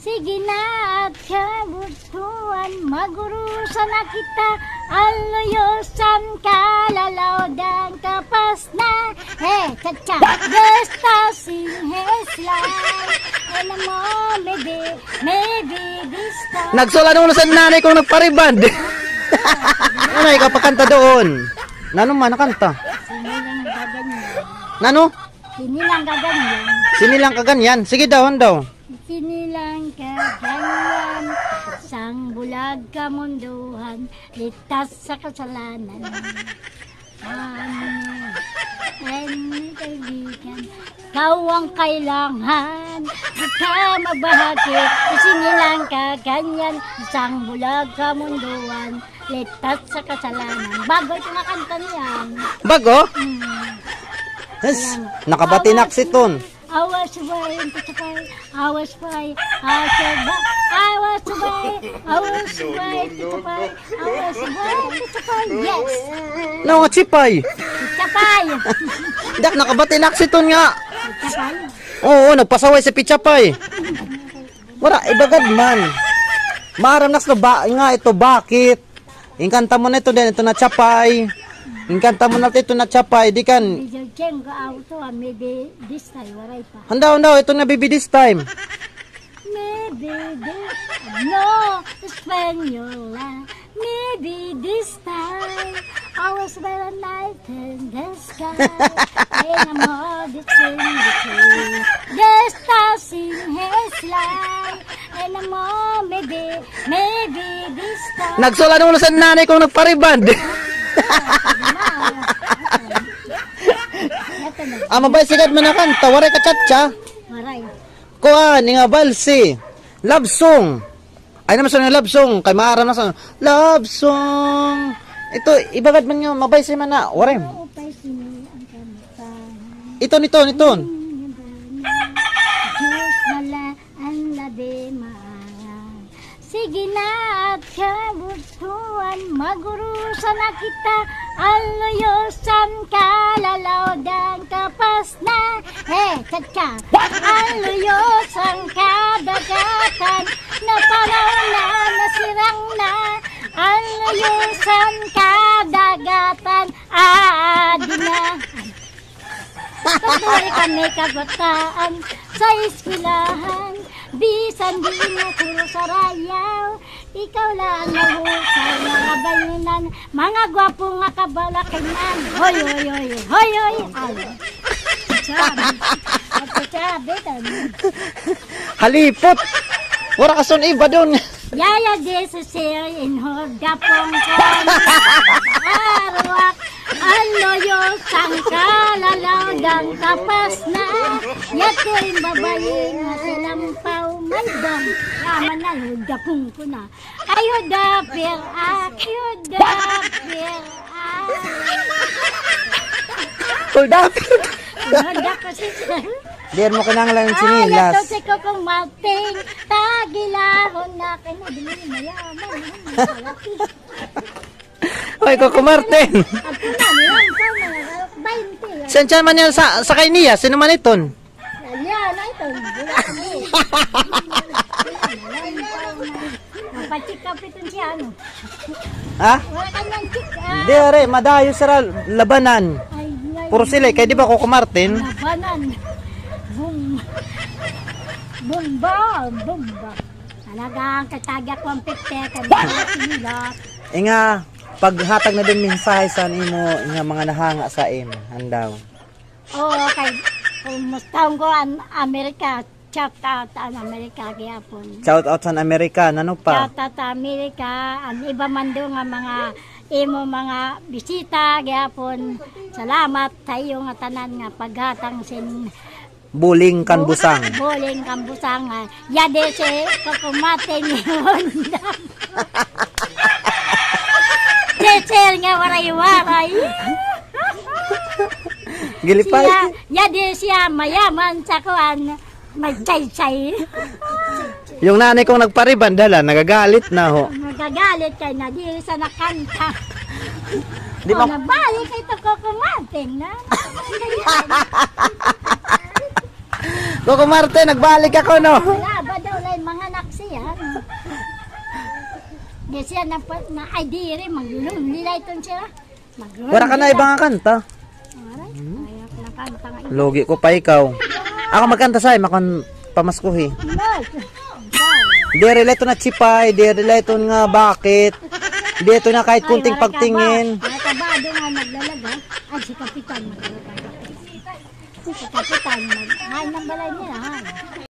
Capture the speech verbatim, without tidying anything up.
Sige na at kabutuan, magurusa na kita, aluyosan, kalalaw, dan kapas na. Hey, cha-cha. Gusto sing heslay. Alam mo, maybe, maybe this time. Nagsulat naman sa nanay kong nagpariband. Ano, ikaw pakanta doon. Nano man, nakanta? Sinilang kaganyan. Nano? Sinilang kaganyan. Sinilang kaganyan. Sige daw, ano daw? Sinilang kaganyan, sang bulag kamunduhan, litas sa kasalanan. Amen. Amen, kaibigan. Ikaw ang kailangan. Di ka mabahagi. Sinilang kaganyan, sang bulag kamunduhan, litas sa kasalanan. Bago ito nga kanta niyan. Bago? Hmm. Yes. Ayan. Nakabati na aksiton. Awas, subay, ang pitsapay. Awas, subay. Awas, subay. Awas, subay. Awas, subay, pitsapay. Awas, subay, pitsapay. Yes. No, nga tsipay. Pitsapay. Dak, nakabati na aksiton nga. Pitsapay. Oo, nagpasaway si pitsapay. Wara, ibagad man. Maaram na sa ba, nga ito, bakit? Inkanta mo na ito din, ito na tsapay. Inkanta mo na ito na tsapay, di kan. Medyo Cheng, go out to, ah, maybe this time, waray pa. Handa, handa, ito na, baby, this time. Maybe this, no, Espanyola. Maybe this time, I was well night in the sky. Ay, namo, di sing, di sing. Gusto sing heslay. Ay, namo, maybe, maybe this time. Nagsulat naman sa nanay kong nagpariband. Ah, mabay sigad man na kanta, waray ka cha-cha. Waray. Kuan, nga balsi. Love song. Ay naman sa love song. Kay maaram na sa love song. Ito, ibagad man nga, mabay si man na. Waray. Iton, iton, iton. Diyos na la ang labi maaram. Sige na at kabutuan, magurusa na kita, aluyosan, kalalaw, dan kapas na. Hey, cha-cha. Aluyosan, kadagatan, napanaw na, nasirang na. Aluyosan, kadagatan, aadi na. Patuloy kami kabataan sa eskwelahan, bisan di na puro sarayaw, ikaw lang mahusay, mga bayunan, mga gwapo nga kabalakinan. Hoy, hoy, hoy, hoy, hoy, ay. Sabi, sabi, sabi, sabi. Halipot! Wara ka son iba doon. Yaya, this is here in Hordapong. Arwak, aluyosan, kalalaw, dan kapas na. Yatoy babayi nga silampaw, may dam. Yaman na, Hordapong ko na. Ay, Hordapir, ak, Hordapir, ak. Hordapir. Hordapir si Diri mo kinahanglan hin sinilas. Ay, ato si Kokong Martin. Tagilahon na kay na, dili mayaman. Hoy, Coco Martin. Ako na, yan, sa mga baynte, yan. Saan, saan man yan? Sa, sa kay niya? Sino man iton? Yan, ay, ito. Wala kami. Pacheck up iton siya, ano? Ha? Wala ka niyang check, ah. Di, are, madayo sira labanan. Ay, ay. Puro sila, kay di ba, Coco Martin? Labanan. Bum-, bomba, bomba. Talagang katagya ko ang pipte, kay mga pilot. Inga, paghatag na din mensahe sa imo, inga mga nahanga sa imo, andaw. Oo, kay kumusta ko an Amerika, shout out an Amerika gihapon. Shout out sa Amerika, nano pa? Shout out sa Amerika, an iba man do nga mga imo mga bisita gihapon. Salamat sa iyo nga tanan nga paghatag sin Buling kan busang. Buling kan busang, ah. Yadi si Coco Martin ni Honda. Teacher nga waray-waray. Gilipay. Siya, yadi siya mayaman sa kuan, may chay-chay. Yung nanay kong nagpariban, dala, nagagalit na ho. Nagagalit kay na di sa nakanta. Di ba? Nabalik ito, Coco Martin, na? Coco Martin, nagbalik ako, no? Wala ba daw na Mga anak siya, no? Di siya na, na, ay, diri, maglulong. Nila iton siya. Maglulong. Wala ka na iba nga kanta? Aray, ayak na kanta nga. Lugi ko pa ikaw. Ako magkanta sa, makon pamaskuhi. Diri la iton nga sipay, diri la iton nga bakit. Diri iton nga kahit kunting pagtingin. Ay, kabado nga maglalaga. Ay, si Kapitan maglalaga. Si Kapitan mag-, ay, nang balay niya, ha?